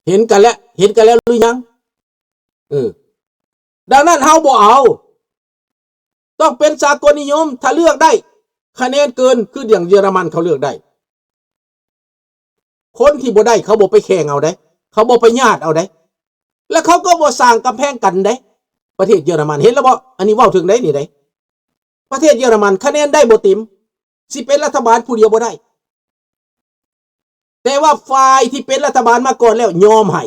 ເຫັນກັນແລ້ວ ເຫັນກັນແລ້ວຫຼືຍັງ? ເອີ ດັ່ງນັ້ນເຮົາບໍ່ເອົາ ຕ້ອງເປັນສາກົນນິຍົມ. ຖ້າເລືອກໄດ້ຄະແນນເກີນ ຄືຢ່າງເຢຍລະມັນເຂົາເລືອກໄດ້ ຄົນທີ່ບໍ່ໄດ້ເຂົາບໍ່ໄປແຂ່ງເອົາເດ້ ເຂົາບໍ່ໄປຍາດເອົາເດ້ ແລະເຂົາກໍບໍ່ສ້າງກຳແພງກັນເດ້. ປະເທດເຢຍລະມັນ ເຫັນແລ້ວບໍ່? ອັນນີ້ເວົ້າເຖິງໃດນີ້ເດ້ ປະເທດເຢຍລະມັນຄະແນນໄດ້ບໍ່ເຕັມ ຊິເປັນລັດຖະບານຜູ້ດຽວບໍ່ໄດ້ ແຕ່ວ່າຝ່າຍທີ່ເປັນລັດຖະບານມາກ່ອນແລ້ວຍອມໃຫ້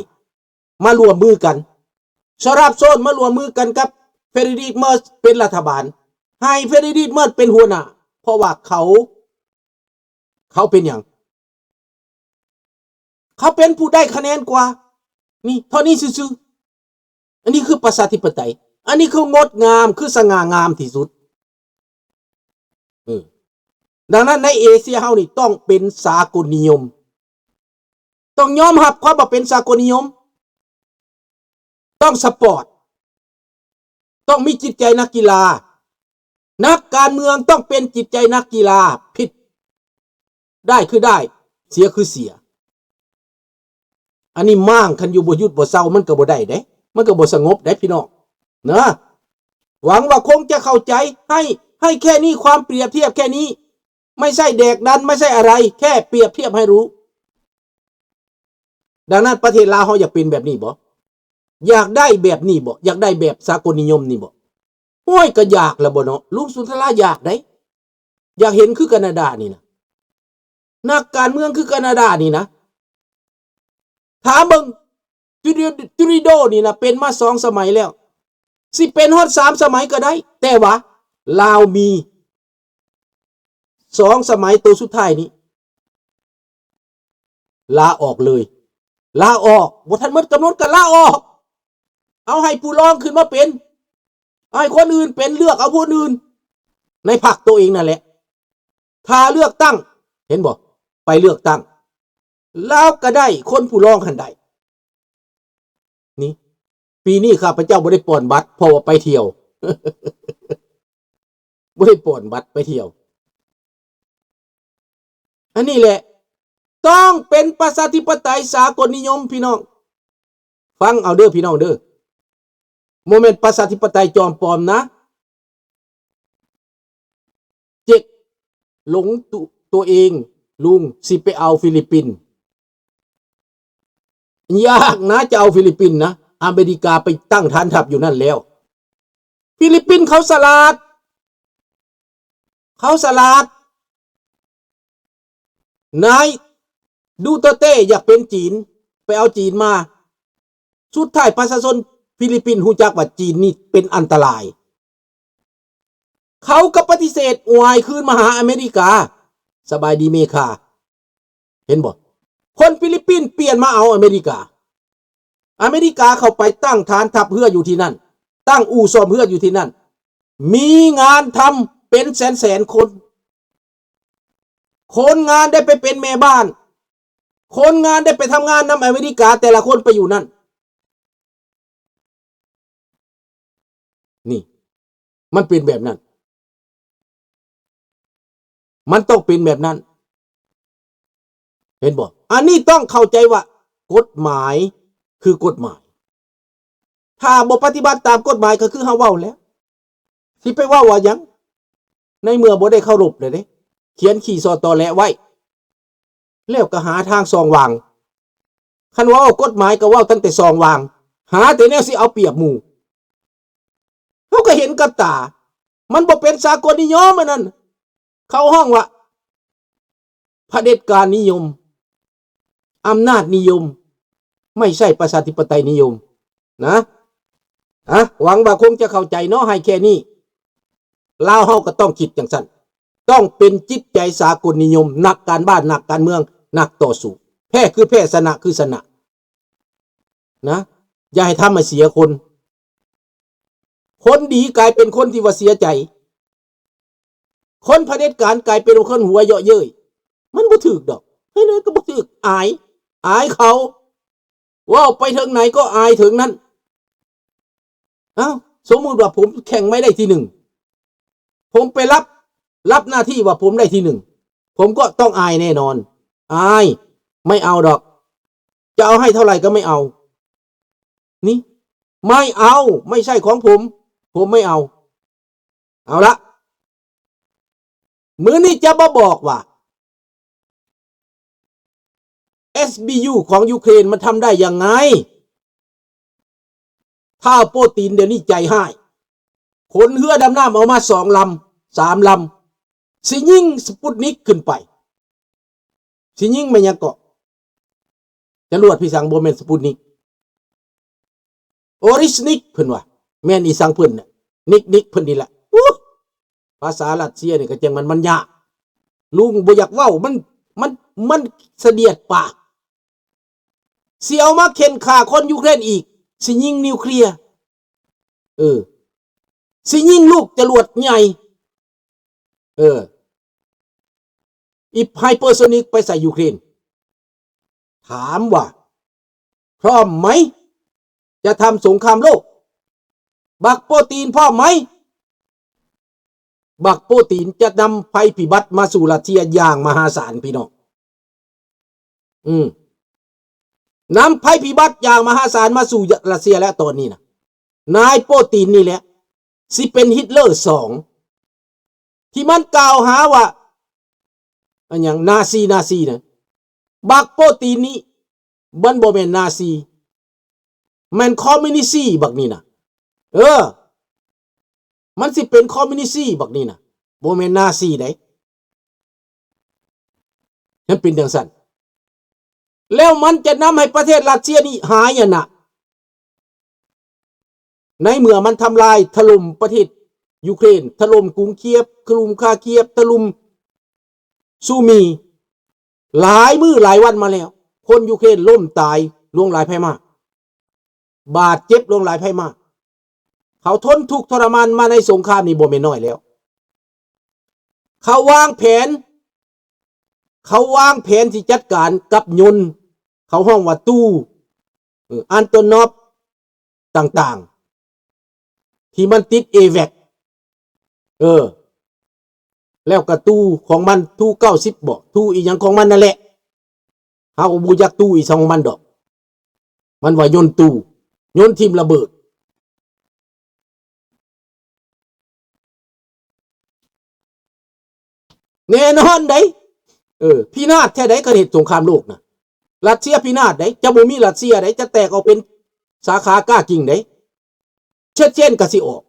ມາຮ່ວມມືກັນ ສະລັບໂຊນມາຮ່ວມມືກັນກັບເຟຣເດຣິກເມີສເປັນລັດຖະບານ ໃຫ້ເຟຣເດຣິກເມີສເປັນຫົວໜ້າ ເພາະວ່າເຂົາ ເຂົາເປັນຫຍັງ? ເຂົາເປັນຜູ້ໄດ້ຄະແນນກວ່າ ນີ້ ເທົ່ານີ້ຊື່ໆ. ອັນນີ້ຄືປະຊາທິປະໄຕ ອັນນີ້ຄືງົດງາມ ຄືສະຫງ່າງາມທີ່ສຸດ. ເອີ ດັ່ງນັ້ນໃນເອເຊຍເຮົານີ້ຕ້ອງເປັນສາກົນນິຍົມ ຕ້ອງຍອມຮັບຄວາມວ່າເປັນສາກົນນິຍົມ ຕ້ອງສະປອດ ຕ້ອງມີຈິດໃຈນັກກິລາ ນັກການເມືອງຕ້ອງເປັນຈິດໃຈນັກກິລາ ຜິດໄດ້ຄືໄດ້ ເສຍຄືເສຍ. ອັນນີ້ມ້າງຄັນຢູ່ບໍ່ຢຸດບໍ່ເຊົາ ມັນກໍບໍ່ໄດ້ເດ້ ມັນກໍບໍ່ສະຫງົບເດ້ພີ່ນ້ອງນະ. ຫວັງວ່າຄົງຈະເຂົ້າໃຈ ໃຫ້ ໃຫ້ແຄ່ນີ້ ຄວາມປຽບທຽບແຄ່ນີ້ ໄມ່ໃຊ່ແດກດັນ ໄມ່ໃຊ່ອະໄລ ແຄ່ປຽບທຽບໃຫ້ຮູ້. ດັ່ງນັ້ນປະເທດລາວເຮົາຢາກເປັນແບບນີ້ບໍ່? ຢາກໄດ້ແບບນີ້ບໍ່? ຢາກໄດ້ແບບສາກົນນິຍົມນີ້ບໍ່? ໂອ້ຍ ກໍຢາກລະບໍ່ເນາະ ລຸງສຸນທະລາຢາກໄດ໋ ຢາກເຫັນຄືການາດານີ້ນະ ນັກການເມືອງຄືການາດານີ້ນະ. ຖາມເບິ່ງ Tru- Trudeau ນີ້ນະ ເປັນມາສອງສະໄໝແລ້ວ ຊິເປັນຮອດສາມສະໄໝກໍໄດ້ ແຕ່ວ່າລາວມີສອງສະໄໝ ໂຕສຸດທ້າຍນີ້ ລາອອກເລີຍ ລາອອກ ບໍ່ທັນໝົດກຳນົດກໍລາອອກ ເອົາໃຫ້ຜູ້ລອງຂຶ້ນມາເປັນ ເອົາໃຫ້ຄົນອື່ນເປັນ ເລືອກເອົາຜູ້ອື່ນໃນພັກໂຕເອງນັ້ນແຫຼະ. ຖ້າເລືອກຕັ້ງ ເຫັນບໍ່ ໄປເລືອກຕັ້ງ ລາວກໍໄດ້ ຄົນຜູ້ລອງຫັ້ນໄດ້. ນີ້ ປີນີ້ຂ້າພະເຈົ້າບໍ່ໄດ້ປ່ອນບັດ ເພາະວ່າໄປທ່ຽວ ບໍ່ໄດ້ປ່ອນບັດໄປທ່ຽວ. ອັນນີ້ແຫຼະ ຕ້ອງເປັນປະຊາທິປະໄຕສາກົນນິຍົມພີ່ນ້ອງ. ຟັງເອົາເດີພີ່ນ້ອງເດີ ບໍ່ແມ່ນປະຊາທິປະໄຕຈອມປອມນະ. ເຈັກ ຫຼົງໂຕເອງ ລຸງ ຊິໄປເອົາຟີລິບປິນ ຍາກນະ ຈະເອົາຟີລິບປິນນະ ອາເມລິກາໄປຕັ້ງຖານທັບຢູ່ນັ້ນແລ້ວ. ຟີລິບປິນເຂົາສະຫຼາດ ເຂົາສະຫຼາດ. ນາຍດູເຕີເຕຢາກເປັນຈີນ ໄປເອົາຈີນມາ ສຸດທ້າຍປະຊາຊົນຟີລິບປິນຮູ້ຈັກວ່າຈີນນີ້ເປັນອັນຕະລາຍ ເຂົາກໍປະຕິເສດ ອວຍຄືນມາຫາອາເມລິກາ. ສະບາຍດີເມຄາ ເຫັນບໍ່? ຄົນຟີລິບປິນປ່ຽນມາເອົາອາເມລິກາ. ອາເມລິກາເຂົ້າໄປຕັ້ງຖານທັບເຮືອຢູ່ທີ່ນັ້ນ ຕັ້ງອູ່ສ້ອມເຮືອຢູ່ທີ່ນັ້ນ ມີງານທຳເປັນແສນໆຄົນ. ຄົນງານໄດ້ໄປເປັນແມ່ບ້ານ ຄົນງານໄດ້ໄປທຳງານນຳອາເມລິກາ ແຕ່ລະຄົນໄປຢູ່ນັ້ນ. ນີ້ ມັນເປັນແບບນັ້ນ ມັນຕ້ອງເປັນແບບນັ້ນ ເຫັນບໍ່? ອັນນີ້ຕ້ອງເຂົ້າໃຈວ່າກົດໝາຍຄືກົດໝາຍ ຖ້າບໍ່ປະຕິບັດຕາມກົດໝາຍກໍຄືເຮົາເວົ້າແລ້ວ ຊິໄປເວົ້າວ່າຫຍັງ ໃນເມື່ອບໍ່ໄດ້ເຄົາລົບແລ້ວເດ້ ຂຽນຂີ້ສໍ່ຕໍແຫຼະໄວ້ ແລ້ວກໍຫາທາງຊ່ອງຫວ່າງ. ຄັນວ່າເວົ້າກົດໝາຍກໍເວົ້າຕັ້ງແຕ່ຊ່ອງຫວ່າງ ຫາແຕ່ແນວຊິເອົາປຽບໝູ່. ເຮົາກໍເຫັນກັບຕາ ມັນບໍ່ເປັນສາກົນນິຍົມອັນນັ້ນ ເຂົາຮ້ອງວ່າຜະເດັດການນິຍົມ ອຳນາດນິຍົມ ໄມ່ໃຊ່ປະຊາທິປະໄຕນິຍົມນະ. ອະ ຫວັງວ່າຄົງຈະເຂົ້າໃຈເນາະ ໃຫ້ແຄ່ນີ້ ລາວເຮົາກໍຕ້ອງຄິດຈັ່ງຊັ້ນ ຕ້ອງເປັນຈິດໃຈສາກົນນິຍົມ ນັກການບ້ານ ນັກການເມືອງ ນັກຕໍ່ສູ້ ແພ້ຄືແພ້ ຊະນະຄືຊະນະນະ ຢ່າໃຫ້ທຳໃຫ້ເສຍຄົນ. ຄົນດີກາຍເປັນຄົນທີ່ວ່າເສຍໃຈ ຄົນຜະເດັດການກາຍເປັນຄົນຫົວເຍາະເຍີ້ຍ ມັນບໍ່ຖືກດອກ ເຮັດໃດກໍບໍ່ຖືກ ອາຍ ອາຍເຂົາ ເວົ້າໄປເຖິງໃດກໍອາຍເຖິງນັ້ນ. ເອົ້າ ສົມມຸດວ່າຜົມແຂ່ງໄມ້ໄດ້ທີໜຶ່ງ ຜົມໄປຮັບ ຮັບໜ້າທີ່ວ່າຜົມໄດ້ທີໜຶ່ງ ຜົມກໍຕ້ອງອາຍແນ່ນອນ ອາຍ ໄມ່ເອົາດອກ. ເ จะเอาให้เท่าไหร่ก็ไม่เอา นี่ ไม่เอา ไม่ใช่ของผม ผมไม่เอา เอาละ มื้อนี้จะมาบอกว่า เอสบียู ของยูเครนมันทำได้ยังไง ถ้าโปตินเดี๋ยวนี้ใจฮ้าย ขนเรือดำน้ำออกมาสองลำ สามลำ สิยิงสปุตนิกขึ้นไป สิยิงแม่นหยังเกาะ จรวดพี่สัง บ่แม่นสปุตนิก โอริสนิก เพิ่นว่า แม่นอีสังเพิ่นน่ะ นิกนิกเพิ่นนี่แหละ อู้ ภาษารัสเซียนี่ก็จั่งมัน มันยาก ลุงบ่อยากเว้า มัน มัน มันเสียดปาก สิเอามาเข่นฆ่าคนยูเครนอีก สิยิงนิวเคลียร์ เออ สิยิงลูกจรวดใหญ่ เออ อีไฮเปอร์โซนิกไปใส่ยูเครน ถามว่า พร้อมไหม จะทำสงครามโลก บักโปตินพร้อมไหม บักโปตินจะนำภัยพิบัติมาสู่รัสเซียอย่างมหาศาล พี่น้อง อืม นำภัยพิบัติอย่างมหาศาลมาสู่รัสเซียแล้วตอนนี้นะ นายโปตินนี่แหละ สิเป็นฮิตเลอร์สอง ที่มันกล่าวหาว่า อะหยัง นาซี นาซีนะ บักโปตินนี่ มันบ่แม่นนาซี แม่นคอมมิวนิสต์บักนี่นะ เออ มันสิเป็นคอมมิวนิสต์บักนี่นะ บ่แม่นนาซีได๋ มันเป็นจั่งซั้น แล้วมันจะนำให้ประเทศรัสเซียนี่หายนะ ในเมื่อมันทำลายถล่มประเทศยูเครน ถล่มกรุงเคียฟ ถล่มคาเคียฟ ถล่มซูมี หลายมื้อหลายวันมาแล้ว คนยูเครนล้มตายหลวงหลายภัยมาก บาดเจ็บหลวงหลายภัยมาก เขาทนทุกข์ทรมานมาในสงครามนี่บ่แม่นน้อยแล้ว เขาวางแผน เขาวางแผนสิจัดการกับยนต์ เขาฮ้องว่าตู้ เออ อันโตนอฟ ต่างๆ ที่มันติด เอแว็ก เออ แล้วก็ตู้ของมัน ตู้เก้าสิบบ่ ตู้อีหยังของมันนั่นแหละ เฮาก็บ่จักตู้อีหยังของมันดอก มันว่ายนต์ตู้ ยนต์ทิ่มระเบิด แน่นอนได๋ เออ พินาศแท้ได๋ คันเฮ็ดสงครามโลกนะ รัสเซียพินาศได๋ จะบ่มีรัสเซียได๋ จะแตกออกเป็นสาขาก้ากิ่งได๋ เชเชนก็สิออก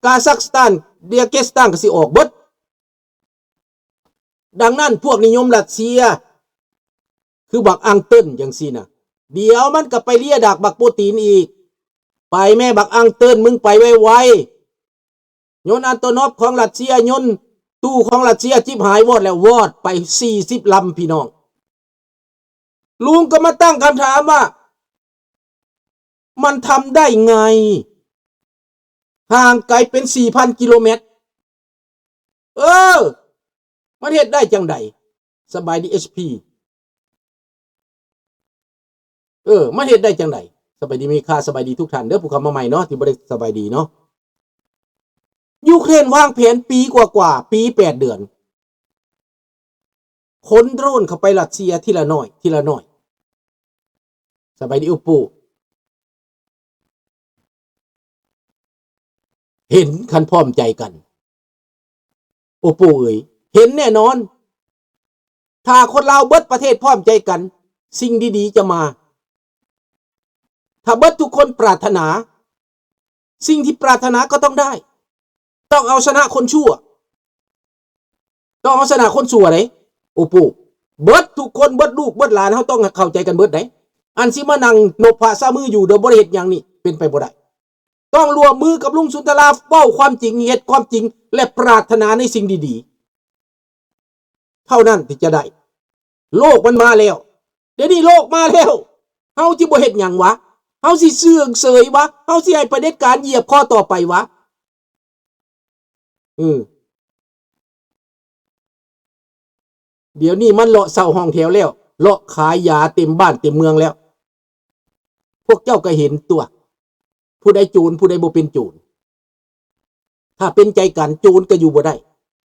กาซักสถาน เดียเกสถานก็สิออกเบิด ดังนั้นพวกนิยมรัสเซีย คือบักอังเตินจั่งซี้นะ เดี๋ยวมันก็ไปเลียดากบักปูตินอีก ไปแม่บักอังเติน มึงไปไวๆ ยนต์อันโตนอฟของรัสเซีย ยนต์ตู้ของรัสเซีย จิบหายวอดแล้ววอดไปสี่สิบลำ พี่น้อง ลุงก็มาตั้งคำถามว่า มันทำได้ไง ห่างไกลเป็นสี่พันกิโลเมตร เออ มันเฮ็ดได้จั่งใด สบายดี เอชพี เออ มันเฮ็ดได้จั่งใด สบายดีมีค่า สบายดีทุกท่านเด้อ ผู้เข้ามาใหม่เนาะ ที่บ่ได้สบายดีเนาะ ยูเครนวางแผนปีกว่าๆ ปีแปดเดือน ขนโดรนเข้าไปรัสเซียทีละน้อย ทีละน้อย สบายดี โอปโป เห็นคันพร้อมใจกัน โอปโปเอ๋ย เห็นแน่นอน ถ้าคนลาวเบิดประเทศพร้อมใจกัน สิ่งดีๆ จะมา ถ้าเบิดทุกคนปรารถนา สิ่งที่ปรารถนาก็ต้องได้ ต้องเอาชนะคนชั่ว ต้องเอาชนะคนชั่วเด้ โอปโป เบิดทุกคน เบิดลูก เบิดหลาน เฮาต้องเข้าใจกันเบิดเด้ อันสิมานั่งนบพระซามืออยู่โดยบ่ได้เฮ็ดหยังนี่ เป็นไปบ่ได้ ต้องร่วมมือกับลุงสุนทรา เว้าความจริง เฮ็ดความจริง และปรารถนาในสิ่งดีๆ เท่านั้นที่จะได้ โลกมันมาแล้ว เดี๋ยวนี้โลกมาแล้ว เฮาสิบ่เฮ็ดหยังวะ เฮาสิเสื่องเสยวะ เฮาสิให้เผด็จการเหยียบคอต่อไปวะ เออ เดี๋ยวนี้มันเลาะเช่าห้องแถวแล้ว เลาะขายยาเต็มบ้านเต็มเมืองแล้ว พวกเจ้าก็เห็นตั๊ว ผู้ใดโจร ผู้ใดบ่เป็นโจร ถ้าเป็นใจกัน โจรก็อยู่บ่ได้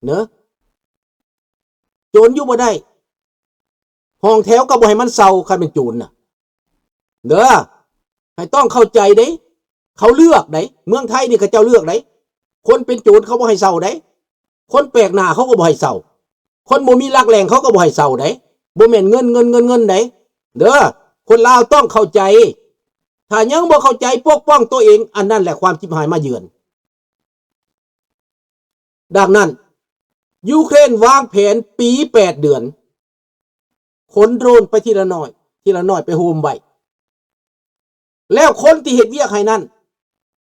เนาะ โจรอยู่บ่ได้ ห้องแถวก็บ่ให้มันเช่า คันเป็นโจรน่ะ ເດີ ໃຫ້ຕ້ອງເຂົ້າໃຈເດ້. ເຂົາເລືອກໃດ໋ ເມືອງໄທນີ້ເຂົາເຈົ້າເລືອກໃດ໋. ຄົນເປັນໂຈນເຂົາບໍ່ໃຫ້ເຊົ່າໃດ໋ ຄົນແປກໜ້າເຂົາກໍບໍ່ໃຫ້ເຊົ່າ ຄົນບໍ່ມີຫຼັກແຫຼ່ງເຂົາກໍບໍ່ໃຫ້ເຊົ່າໃດ໋. ບໍ່ແມ່ນເງິນ ເງິນ ເງິນ ເງິນໃດ໋ ເດີ. ຄົນລາວຕ້ອງເຂົ້າໃຈ ຖ້າຍັງບໍ່ເຂົ້າໃຈ ປົກປ້ອງຕົວເອງ ອັນນັ້ນແຫຼະຄວາມຈິບຫາຍມາເຢືອນ. ດັ່ງນັ້ນ ຢູເຄຣນວາງແຜນປີແປດເດືອນ ຂົນໂດຣນໄປທີລະໜ້ອຍ ທີລະໜ້ອຍໄປໂຮມໄວ້ ແລ້ວຄົນທີ່ເຮັດວຽກໃຫ້ນັ້ນ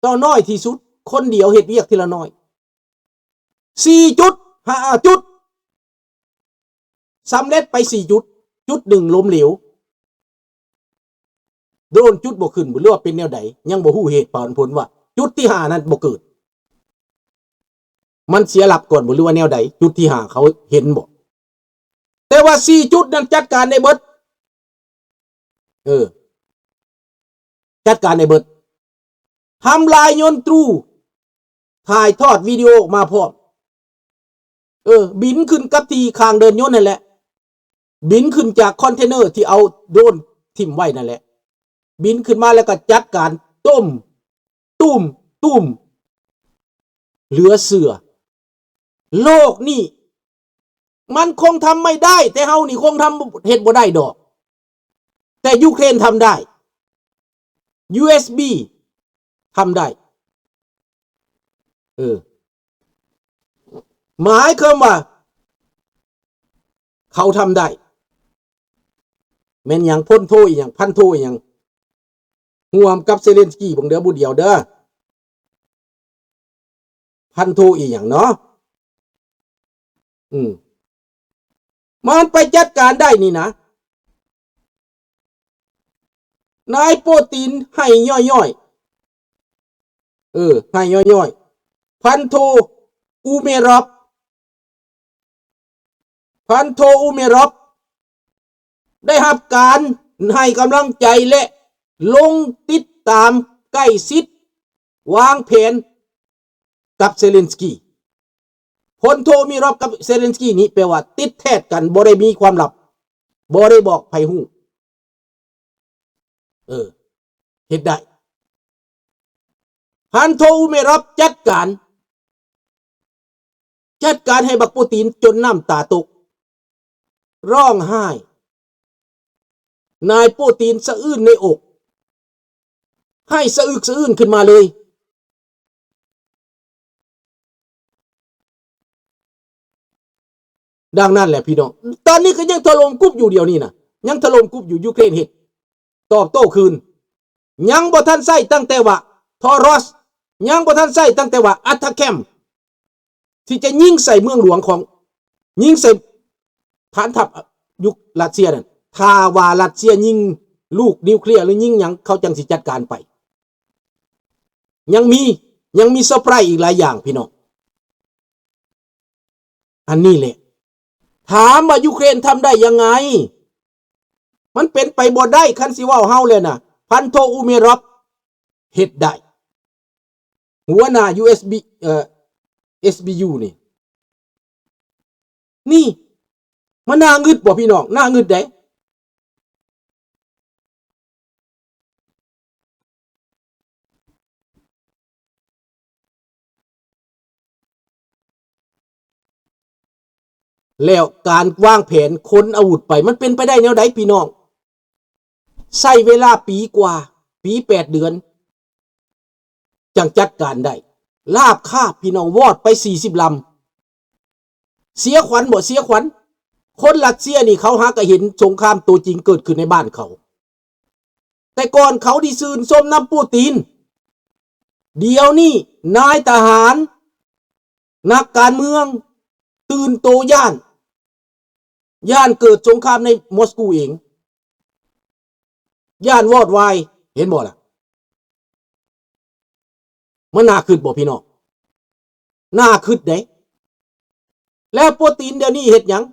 ຕໍ່ນ້ອຍທີ່ສຸດ ຄົນດຽວເຮັດວຽກທີລະໜ້ອຍ ສີ່ຈຸດ ຫ້າຈຸດ ສຳເລັດໄປສີ່ຈຸດ ຈຸດໜຶ່ງລົ້ມເຫຼວ ໂດຣນຈຸດບໍ່ຂຶ້ນ ບໍ່ຮູ້ວ່າເປັນແນວໃດ ຍັງບໍ່ຮູ້ເຫດເຫດຜົນວ່າຈຸດທີຫ້ານັ້ນບໍ່ເກີດ ມັນເສຍຫຼັກກ່ອນບໍ່ ຫຼືວ່າແນວໃດ ຈຸດທີຫ້າເຂົາເຫັນບໍ່? ແຕ່ວ່າສີ່ຈຸດນັ້ນຈັດການໄດ້ເບິດ ເອີ ຈັດການໄດ້ເບິດ ທຳລາຍຍົນຕຣູ ຖ່າຍທອດວິດີໂອອອກມາພ້ອມ ເອີ ບິນຂຶ້ນກັບທີ່ຄາງເດີ່ນຍົນນັ້ນແຫຼະ ບິນຂຶ້ນຈາກຄອນເທນເນີທີ່ເອົາໂດຣນຖິ້ມໄວ້ນັ້ນແຫຼະ ບິນຂຶ້ນມາແລ້ວກໍຈັດການຕຸ້ມ ຕຸ້ມ ຕຸ້ມ ເຫຼືອເຊື່ອ. ໂລກນີ້ມັນຄົງທຳໄມ່ໄດ້ ແຕ່ເຮົານີ້ຄົງທຳ ເຮັດບໍ່ໄດ້ດອກ ແຕ່ຢູເຄຣນທຳໄດ້ ຢູເອັສບີ ທຳໄດ້ ເອີ ໝາຍຄວາມວ່າເຂົາທຳໄດ້ ແມ່ນຫຍັງ ພົນໂທອີ່ຫຍັງ ພັນໂທອີ່ຫຍັງ ຮ່ວມກັບເຊເລັນສກີເບິ່ງເດີ ຜູ້ດຽວເດີ ພັນໂທອີ່ຫຍັງເນາະ ອືມ ມັນໄປຈັດການໄດ້ນີ້ນະ ນາຍໂປຕີນໄຫ້ຍ້ອຍໆ ເອີ ໄຫ້ຍ້ອຍໆ ພັນໂທ ອູເມຣອບ ພັນໂທ ອູເມຣອບ ໄດ້ຮັບການໃຫ້ກຳລັງໃຈ ແລະ ລົງຕິດຕາມໃກ້ຊິດ ວາງແຜນກັບເຊເລັນສກີ. ພົນໂທ ອູເມຣອບ ກັບເຊເລັນສກີນີ້ແປວ່າຕິດແທດກັນ ບໍ່ໄດ້ມີຄວາມລັບ ບໍ່ໄດ້ບອກໃຜຮູ້. ເອີ ເຮັດໄດ້. ພັນໂທ ອູເມຣອບ ຈັດການ ຈັດການໃຫ້ບັກໂປຕີນຈົນນ້ຳຕາຕົກ ຮ້ອງໄຫ້. ນາຍໂປຕີນສະອື້ນໃນອົກ ໄຫ້ສະອຶກສະອື້ນຂຶ້ນມາເລີຍ. ດັ່ງນັ້ນແຫຼະພີ່ນ້ອງ ຕອນນີ້ກໍຍັງຖະຫຼົ່ມກຸບຢູ່ ດຽວນີ້ນະ ຍັງຖະຫຼົ່ມກຸບຢູ່. ຢູເຄຣນເຮັດ ຕອບໂຕ້ຄືນ ຍັງບໍ່ທັນໃຊ້ ຕັ້ງແຕ່ວ່າ Taurus ຍັງບໍ່ທັນໃຊ້ ຕັ້ງແຕ່ວ່າ ATACMS ທີ່ຈະຍິງໃສ່ເມືອງຫຼວງຂອງ ຍິງໃສ່ຖານທັບຢູ່ຣັດເຊຍນັ້ນ. ຖ້າວ່າຣັດເຊຍຍິງລູກນິວເຄລຍ ຫຼື ຍິງຫຍັງ ເຂົາຈັ່ງຊິຈັດການໄປ. ຍັງມີ ຍັງມີເຊີໄພຣອີກຫຼາຍຢ່າງ ພີ່ນ້ອງ. ອັນນີ້ແຫຼະ ຖາມວ່າຢູເຄຣນທຳໄດ້ຍັງໄງ? ມັນເປັນໄປບໍ່ໄດ້. ຄັນຊິເວົ້າເຮົາແລ້ວນະ ພັນໂທ ອູເມຣອບ ເຮັດໄດ້. ຫົວໜ້າ ຢູເອັສບີ ເອີ ເອັສບີຢູ ນີ້ ນີ້ ມັນໜ້າງຶດບໍ່ ພີ່ນ້ອງ? ໜ້າງຶດເດ້. ແລ້ວການວາງແຜນຂົນອາວຸດໄປ ມັນເປັນໄປໄດ້ແນວໃດ ພີ່ນ້ອງ? ໃຊ້ເວລາປີກວ່າ ປີແປດເດືອນ ຈັ່ງຈັດການໄດ້. ລາບຄາບ ພີ່ນ້ອງ ວອດໄປສີ່ສິບລຳ. ເສຍຂວັນບໍ່? ເສຍຂວັນ. ຄົນຣັດເຊຍນີ້ ເຂົາຫາກະເຫັນສົງຄາມໂຕຈິງເກີດຂຶ້ນໃນບ້ານເຂົາ. ແຕ່ກ່ອນເຂົາທີ່ຊື່ນຊົມນຳປູຕີນ, ດຽວນີ້ນາຍທະຫານ, ນັກການເມືອງ ຕື່ນໂຕຢ້ານ, ຢ້ານເກີດສົງຄາມໃນມອສກູເອງ, ຢ້ານວອດວາຍ. ເຫັນບໍ່ລະ? ມັນໜ້າຄຶດບໍ່ ພີ່ນ້ອງ? ໜ້າຄຶດເດ້. ແລ້ວປູຕີນດຽວນີ້ເຮັດຫຍັງ?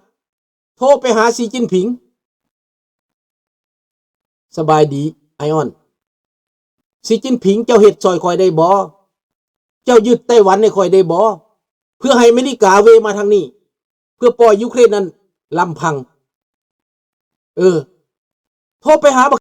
ໂທໄປຫາຊີຈິ້ນຜິງ. ສະບາຍດີ ໄອອອນ. ຊີຈິ້ນຜິງ ເຈົ້າເຮັດຊ່ອຍຂ້ອຍໄດ້ບໍ່? ເຈົ້າຍຶດໄຕ້ຫວັນໃຫ້ຂ້ອຍໄດ້ບໍ່? ເພື່ອໃຫ້ອາເມລິກາເວມາທາງນີ້ ເພື່ອປ່ອຍຢູເຄຣນນັ້ນລຳພັງ. ເອີ ໂທໄປຫາບັກ